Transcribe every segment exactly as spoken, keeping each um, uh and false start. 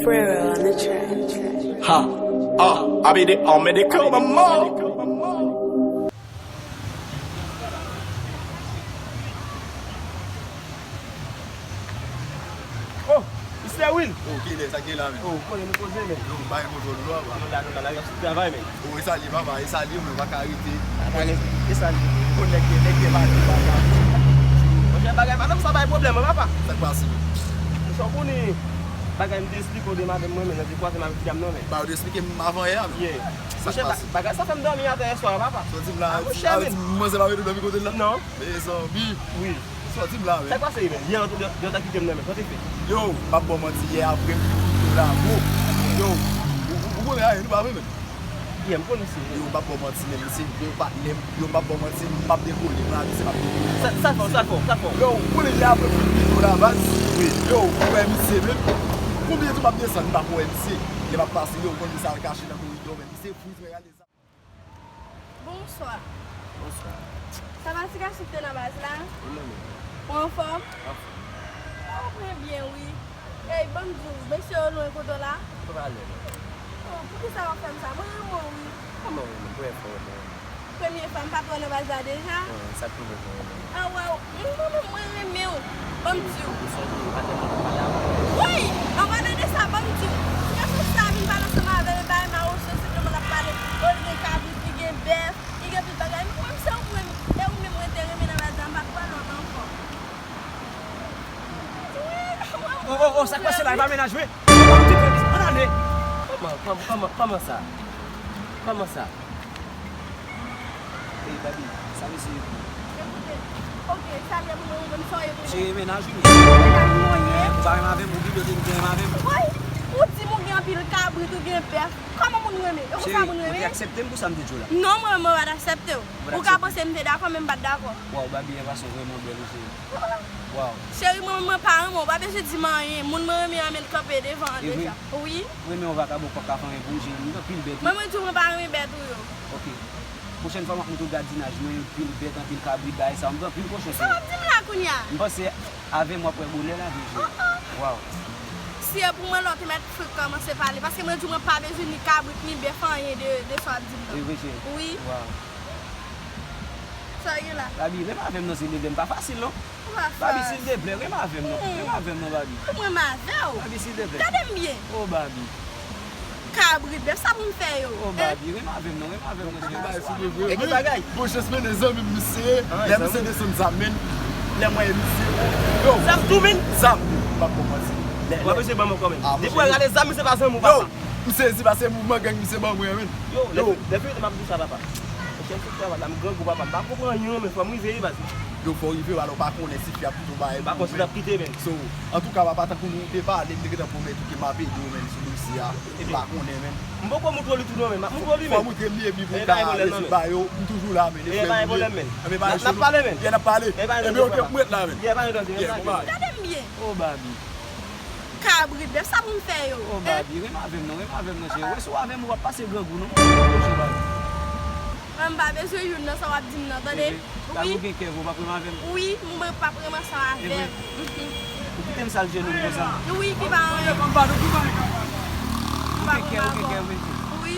Ferrero on the track. Ha! Ah, I be the, I made the come on. Oh, Mister Will. Oh, kilè, sa k gen la menm? Oh, konnen nou koze menm. Yo, m pa gen kontwòl ou non, papa. Nou la, nou la, nou ap sou travay menm. Oh, e sa l ye, papa, e sa l ye, mwen pa ka rete. Papa, e sa l ye. Ou konn nèg, nèg gen madanm, papa. Monchè, bagay madanm sa bay pwoblèm, wi, papa. Sa k pase? Monchè, ou konnen bagay m te esplike w de madanm mwen, men nan dekwa se m avèk ti dam nan, men. Ba, ou te esplike m avan yè, non? Yeah. Sa k pase? Monchè, ba-, bagay sa fè m dòmi atè yè swa, papa. Sa w di m la, ah, monchè, a, men. Manzè pa mete w dòmi kote l la? Non. Mezanmi. Wi. Sòti m la, men. Sa k pase, men? Yè, lè w ta kite m nan, men, sa w te fè? Yo, m p ap ba w manti, yè apre m fin kite w la, bro. Yo, ou, ou, ou konnen anyen, nou pa vre, men. Yè, m konn misye. Yo, m p ap ba w manti, men, misye, yo, patnè m, yo, m p ap ba w manti, m p ap dekole, m la, misye, m ap dekole. Sa, sa fè w, sa fè w, sa fè w? Yo, ou konnen yè apre m fin kite w la, baz? Wi. Yo, ou wè misye, men. Konbyen tou m ap desann, m pa ko wè misye. Lè m ap pase, yo, ou konn misye al kache nan koridò, men, misye friz, men, gade sa. Bonswa. Bonswa. Sa va, ti gason ki te nan baz la? Ou menm menm? Ou anfòm? Anfòm. Oh, mwen byen, wi. Ey, ban m di w, mesye yo lwen kote w la? Yo pa lwen, non. Oh, poukisa w ap fè m sa? Mwen renmen w, wi. Kòman w renmen m? Premye fwa w wè m, non? Premye fwa, m pa t wè w nan baz la deja? Non, sa premye fwa w wè m, non. Ah, waw. Mwen menm, mwen renmen w. Ban m di w. Ou sonje, patnè m, patnè m. Woy! An palan de sa, ban m di w. Ti gason sa vin pale ansanm avè l, bay mawozo, se kòman l ap pale. Oh, li gen kabrit, li gen bèf, li gen tout bagay. Mwen menm, se ou mwen, e ou menm mwen te renmen nan baz la, m pa t wè lòt ankò. Wi, mwen. Oh, oh, oh, sa k pase la, e pa mennaj mwen. Ann ale. Kòman, kòman, kòman, kòman sa? Kòman sa? Ey, Babi, sa misye ye pou ou? Ekoute, oke, sa l ye pou mwen, ou menm sa w ye pou mwen? Cheri, mennaj ou ye. Mennaj mwen ye. Ou pa renmen avè m, ou bliye w te di w renmen avè m. Woy, ou di m ou gen anpil kabrit, ou gen bèf. Kòman moun renmen? E konsa moun renmen? Cheri, ou te aksepte m pou sa m te di w la? Non, mwen, mwen pa t aksepte w. Ou ka panse m te dakò, men m pa t dakò. Waw, Babi, yon gason vrèman bèl, wi, cheri. Waw. Cheri, mwen, mwen pa renmen w, ou pa bezwen di m anyen. Moun mwen renmen an, men l kanpe devan an deja. Wi. Ou renmen yon vakabon k p ap ka fè anyen pou ou, cheri. M gen anpil bèt, wi. Mwen, mwen di w mwen pa renmen bèt ou yo. Oke. Pwochèn fwa, m ap montre w gadinaj mwen, anpil bèt, anpil kabrit, bagay sa yo. M gen anpil kochon, cheri. Sa w ap di m la kounye a? M panse avè m w ap wè bonè lavi w, cheri. Oh, oh. Waw. Si e pou mwen, lè w te mèt fèk kòmanse pale, paske mwen di w mwen pa bezwen ni kabrit, ni bèf, anyen de, de sa w ap di m nan. E vre, cheri. Wi. Waw. Sa w ye la? Babi, renmen avè m non, silteplè, m pa fasil non. Ou pa fasil. Babi, silteplè, renmen avè m non. Hmm. Renmen avè m non, Babi. Pou mwen renmen avè w? Babi, silteplè. Gade m byen. Oh, Babi. Kabrit, bèf, sa pou m fè yo? Oh, Babi, renmen avè m non, renmen avè m non, cheri. Yo bay sou mwen vre. E ki bagay? Bon, jis mennen zanmi m, misye. Lè misye desann zam, men. Lè mwen e misye. Yo. Zam tou, men? Zam. M p ap kòmanse. W ap eseye ban m ankò, men. Depi w al rale zam, misye pa zanmi w, papa. Yo. M sezi, paske mouvman gang misye ban mwen, men. Yo, lè fi, lè fi yo te m ap di sa, papa. Monchè, m sot travay la, m grangou, papa, m pa konprann anyen, men fò m rive, baz. Yo, fò w rive, alò, w pa konnen si fi a ap kite w bagay pou ou, men. M pa konn si l ap kite, men. So, antouka, papa, tankou nou te pale, m te gentan pwomèt ou ke m ap ede w, men, sou dosye a. M pa konnen, men. M poko montre w li tou, non, men. M ap montre w li, men. Fò w montre m li, epi pou w ka rezoud bagay yo, m toujou la, men. E pa gen pwoblèm, men. N ap pale, men. N ap pale. Ebyen, oke, m ret la, men. Gade m byen. Oh, Babi. Kabrit, bèf, sa pou m fè yo? Oh, Babi, renmen avè m non, renmen avè m non, cheri. Wè, si w avè m, ou p ap pase grangou non. Mwen, m pa bezwen youn nan sa w ap di m nan, tande? Wi. Ou gen kè, ou p ap renmen avè m? Wi, mwen p ap renmen ansanm avè m. Ou kite m sal jenou m konsa? Wi, ki pa anyen. Ou gen kè, ou gen kè, ou gen kè. Wi.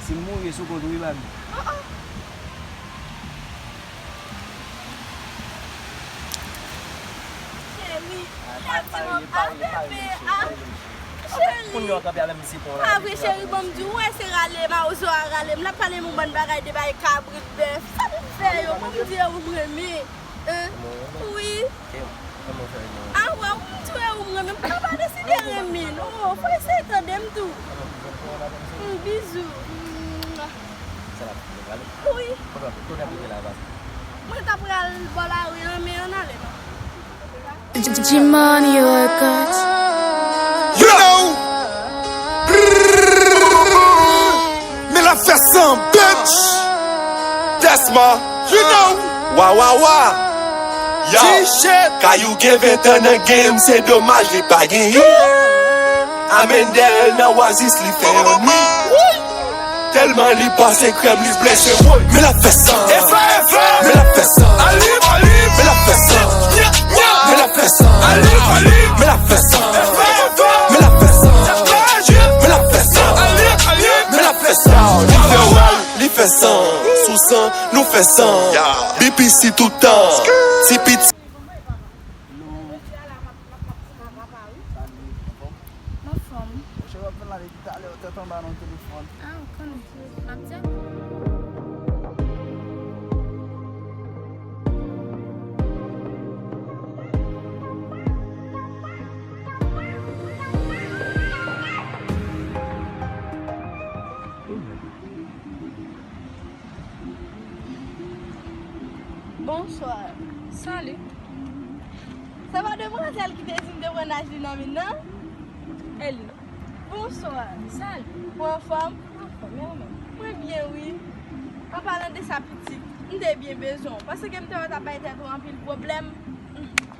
Si m mouri, e sou kont ou wi, Babi. Oh, oh. Cheri, cheri, pa vre, cheri, ban m di w, wè se rale mawozo a rale m. L ap pale m yon bann bagay de bay kabrit, bèf. Sa pou m fè yo? Ban m di w, ou m renmen. Hein? Wi. Ah, wè, ou m di w, ou m renmen. M pa deside renmen l. Oh, fò eseye tande m tou. Mm, bizou. Mm. Wi. Mwen ta pral bò lari an, men ann ale non. G-Money Records. You know. Men l ap fè san, bitch. That's my, you know. Wa, wa, wa. Yo, Kayou gen ven tan nan game, se domaj li pa gen hit. Amendel nan Oasis li fè yon nwi. Tèlman li pase krèm, li blese woy. Men l ap fè san. Men l ap fè san. Men l ap fè san. Men l ap fè san. Men l ap fè san. San, B P C toutan. Ti piti. Hello. Salut, anfòm? Anfòm. Monchè, w ap vin la depi talè, w tèt anba nan telefòn. Ah, ou konnen. M ap di. Bonswa. Salut. Se pa demwazèl ki te di m te pran naj li nan min nan? Eli. Bonswa. Salut. Ou anfòm? Anfòm, e ou menm? Mwen byen, wi. An palan de sa, pitit, m te byen bezwen w, paske m te wè w t ap bay tèt ou anpil pwoblèm.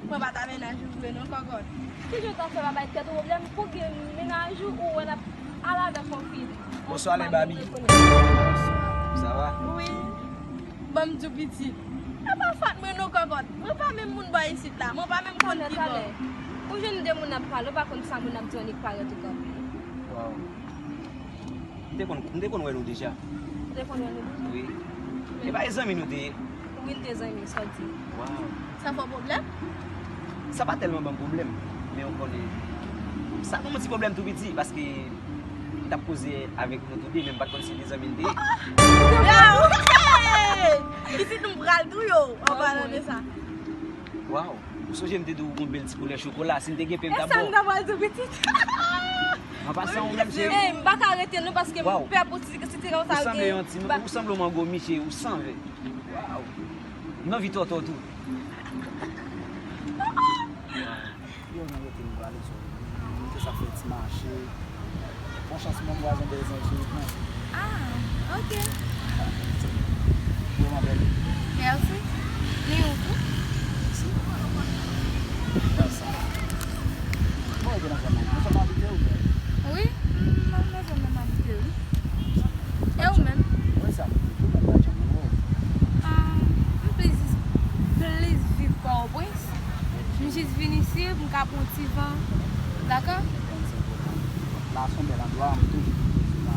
Mwen pa ta mennaj ou vre non, kòkòt. Kijan w ta fè pa bay tèt ou pwoblèm pou gen mennaj ou, ou wè n ap al avèk yon fi? Bonswa, les Babi. Sa va? Wi. Ban m di w pitit. E pa fòt mwen non, kòkòt. Mwen pa menm moun bò isit la. Mwen pa menm konn ki bò. Ou jwenn de moun ap pale, ou pa konn sa moun ap di annik parèt ou kanpe. Waw. M te konn, m te konn wè nou deja. Ou te konn wè nou deja? Wi. E pa e zanmi nou te ye? Wi, n te zanmi, sa w di. Waw. Sa fè w pwoblèm? Sa pa tèlman ban m pwoblèm, men ou konnen, sa ban m yon ti pwoblèm tou piti, paske m t ap koze avèk nou toude, men m pa t konn si se zanmi n te ye. Yow! Hey! Isit nou pral touye w, an palan de sa. Waw! Ou sonje m te di w gon bèl ti koulè chokola, si n te gen pen m t ap ba w. E sa m ta pral di w, pitit. An pasan, ou menm, cheri. Ey, m pa ka rete non, paske m pè pou si, si te konsa ou sanble gen yon ti, ou sanble yon mango, mi cheri, ou sanble. Waw. M anvi tòtò tou. Yo, nan rete m prale sou. M te sa fè ti mache. Bon chans, mwen vwazen de zanj yo pran. Ah, ok. Vrèman bèl. Mèsi. Ni ou tou. Mèsi. Mwen rete nan zòn nan. Nan zòn nan abite ou byen? Wi, m nan zòn nan m abite, wi. E ou menm? Mwen sa m te tou nan Badjan Moro. Ah, m plis, plis viv Pòtoprens. M jis vin isi pou m ka pran ti van. Dakò? La se yon bèl andwa, m toujou vin isi la.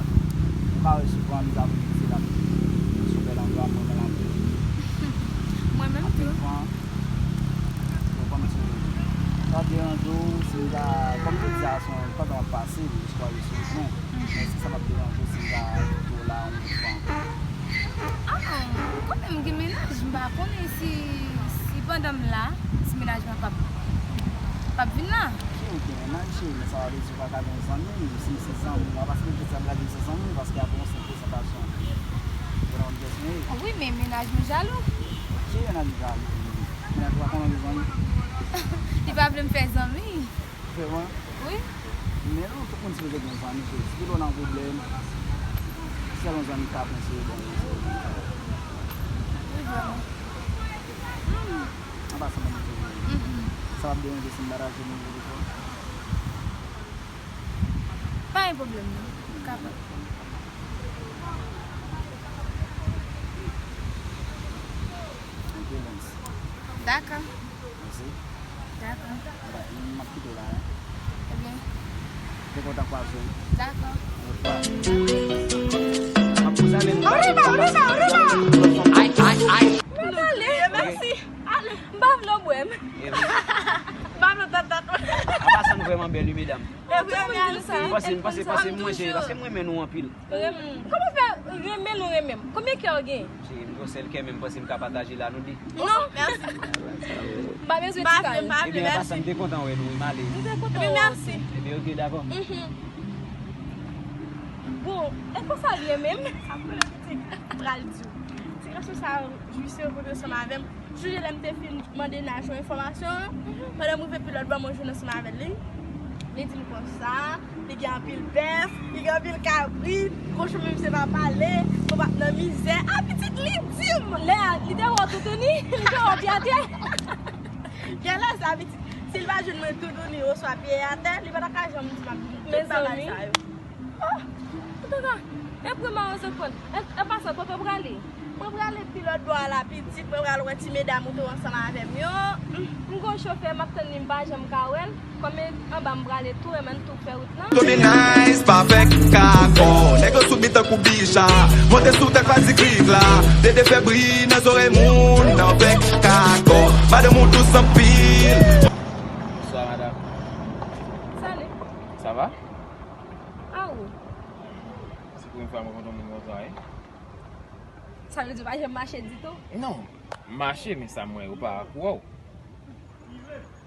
Ou ka wè souvan, nou ta vin isi la. Se yon bèl andwa, mwen menm la. Mwen menm tou. Anpil van. Yo, kòm si, sa deranje w, si m ta, kòm m te di a, se yon pandan w ap pase, m jis kwè yo sou mwen. Men si sa p ap deranje w, si m ta kite w la yon lòt fwa ankò. Ah, kanmenm gen mennaj, m pa konnen si, si pandan m la, si mennaj mwen p ap, p ap vin la. Cheri, ou gen mennaj, cheri, men sa pa vle di ou pa ka gen yon zanmi, si se zanmi w, a pa se jodi a m ka di w se zanmi w, paske apre yon senp prezentasyon, ou konn pyès mwen ye. Wi, men mennaj mwen jalou. Ki mennaj ou jalou? Mennaj ou pa konnen w gen zanmi? Li pa vle m fè zanmi. Vrèman? Wi. Men non, tout moun sipoze gen zanmi, cheri. Si tout lè w nan pwoblèm, sèl yon zanmi k ka panse bon. Wi, vrèman. Hmm. An pasan, ban m di w, sa p ap deranje si m pataje nimewo telefòn? Pa gen pwoblèm, non. Ou kapab. Ok, Lens. Dakò. Mèsi. Dakò. Alright, m ap kite w la, hein. Ebyen. Te kontan kwaze w. Dakò. Lòt fwa. M ap poze ale. Arriba, arriba, arriba! Ay, ay, ay! Mwen ale. Mèsi. Ale. M pa vle w bwè m. M pa vle w tantat. An pasan, nou vrèman bèl, wi, medam. E vrèman, sa. Pase, pase, pase, mwen, cheri, paske m renmen nou anpil. Renmen. Kòman fè renmen nou renmen m? Konbyen kè w gen? Cheri, m gon sèl kè, men m panse m ka pataje l a nou de. Non, mèsi. M pa bezwen ti kay. Ebyen, an pasan, m te kontan wè nou, wi, m ale. M te kontan wè w osi. Ebyen, ok, dakò. Mhm. Bon, e konsa l ye menm? Sa m konnen pitit pral di w. Ti gason sa, jis yo konn ansanm avè m. Jou lè m te fin mande Naj yon enfòmasyon an, pandan m rive pi lòt bò, mwen jwenn ansanm avè l, li, li di m konsa, li gen anpil bèf, li gen anpil kabrit, kochon menm se pa pale, mwen p ap nan mizè. A, pitit, li di m! Lè a, li te wè w toutouni, li te wè w pye atè. Genlè sa, pitit, si l pa jwenn mwen toutouni oswa pye atè, li pa ta ka janm di m ap tout bagay sa yo. Oh, antouka, e premye ou sot pran. An pasan, kote w prale? Mwen prale pi lòt bò a la, pitit, mwen pral wè ti medam ou te ansanm avè m yo. M gon Chofè, m ap tann li, m pa janm ka wè l. Kòm e anba m prale tou, e mwen tou fè wout lan. Dominice pa fè kakò, nèg yo sou bit tankou bicha. Monte sou tèt pa di krik la. Dede fè bri nan zòrèy moun nan fè kakò. Madanm ou dous anpil. Bonsoir, madame. Salut. Ça va? Ah, oui. Se premye fwa mwen konn yon moun konsa, wi. Sa vle di w pa janm mache ditou? Non, m mache, men sa m wè yo pa ak wè w.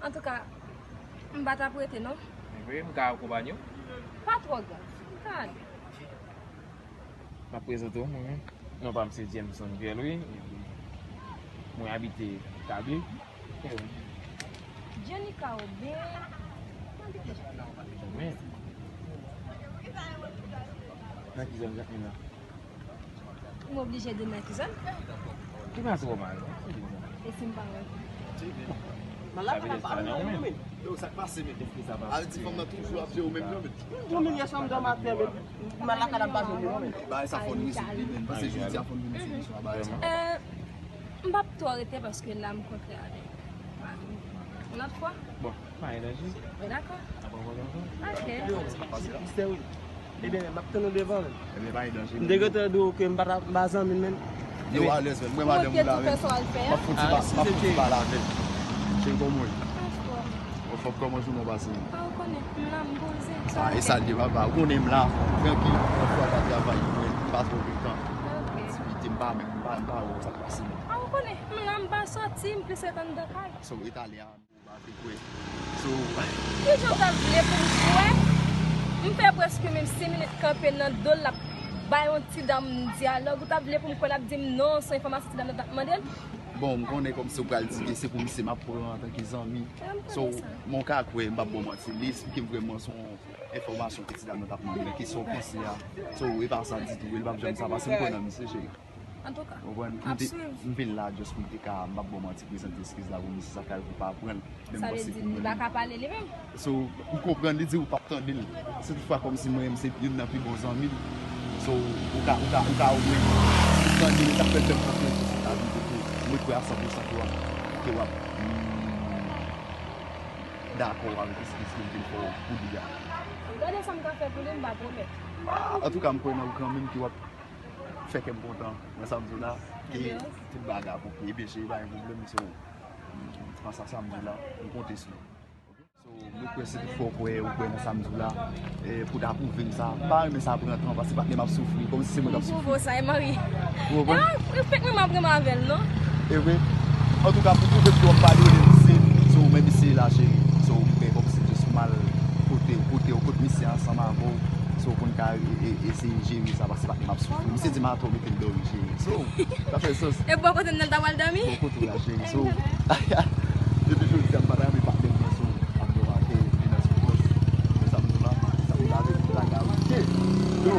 Antouka, m pa t ap rete, non. Men vre, m ka akonpanye w? Pa twò grav. Ka ale. M ap prezante w, mwen menm. Non pa m se Jameson Pierre Louis, epi mwen abite Kaby. Jenny Caubin. Mwen abite Kaby. Nan ki zòn Jakmèl la? M oblije di nan ki zòn. Li pa twò mal, non? E si m pa wè? Malaka la pa menm, menm. Yo, sa k pase, men? Al di fanm nan toujou ap jere w menm jan, men. M di w, men yè swa m dòmi atè, men. Malaka la pa jwenn mwen, men. Bagay sa fò n rezoud li, men. Paske jodi a fò n vin solisyon a bagay sa. Euh, m p ap twò rete paske la m kontre avèk yon lòt fwa. Bon, pa gen danje. Mwen dakò. N ap rankontre ankò. Ok. Yo, pase mistè, wi. Ebyen, men, m ap tann ou devan, men. Ebyen, pa gen danje. M te gentan di w ke m pa ta, m pa zanmi l, men. Yo, alèz, men. Mwen, madanm ou la, men. M ap fouti pa, m ap fouti pale avè l. Cheri, kòman w ye? Anfòm. Anfòm, kòman jounen w pase? Ah, ou konnen, m la, m poze. Ah, e sa l ye, papa. Ou konnen m la, trankil, anfòm, pa travay, mwen, pa twò frekan. Ok. Aktivite, m pa menm, m pa, m pa wè w, sa k pase menm. Ah, ou konnen, m la, m pa sòti, m plis ret anndan kay. So, e talè a. Ou pa vle kwè. So, kijan w t ap vle pou m kwè? M fè prèske menm sis minit kanpe nan do l, l ap bay yon ti dam dyalòg. Ou t ap vle pou m kwè l ap di m non, se enfòmasyon ti dam nan t ap mande l? Bon, m konnen kòmsi w pral di ke se pou misye m ap pran antanke zanmi. So, men w ka kwè, m p ap ba w manti. Li eksplike m vrèman se yon enfòmasyon ke ti dam nan t ap mande l, kesyon w panse a. So, e pa sa ditou, e l p ap janm sa, paske m kwè nan misye, cheri. Antouka, m ap swiv. M vin la just pou m te ka, m p ap ba w manti, prezante eskiz la pou misye, sa k al pou pa pran l. Sa vle di li pa ka pale li menm? So, m konprann li di ou p ap tande l. Se toutfwa kòmsi mwen menm se youn nan pi bon zanmi l. So, ou ka, ou ka, ou ka omwen tande l, sa k fè l fè m konfyans ke se ta vin kote mwen kwè a san pou san ke w ap, ke w ap, mm, dakò avèk eskiz ke m te fè w pou li a. Gade sa m ka fè pou li, m pa pwomèt. Antouka, m kwè nan ou kanmenm ke w ap fè kè m kontan. Nan sa m di w la, e tout bagay ap oke. Ebyen, cheri, pa gen pwoblèm, so, mm, panse a sa m di w la, m konte sou ou. So, mwen kwè si toutfwa w kwè, ou kwè nan sa m di w la, e, pou w ta pwouve m sa. M pa renmen sa pran tan, paske patnè m ap soufri, kòmsi se mwen k ap soufri. M pwouve w sa, e mari. Ou konprann? E mari, fèk mwen m ap renmen avè l, non? E vre. Antouka, pou pwouve m ke w ap padone m, se, so, men misye la, cheri. So, m fè kòmsi just m al kote, kote, kote misye ansanm avè w. So, pou n ka e, e, eseye jere sa, paske patnè m ap soufri. Misye di m atò mete l dòmi, cheri. So, sa fè sans. E bò kote m nan l ta pral dòmi? Bò kote w la, cheri. So, depi jodi a, m pa ta renmen patnè m nan so ap dòmi atè, li nan soufrans. Men sa m di w la, sa m di w la, se la verite. Yo,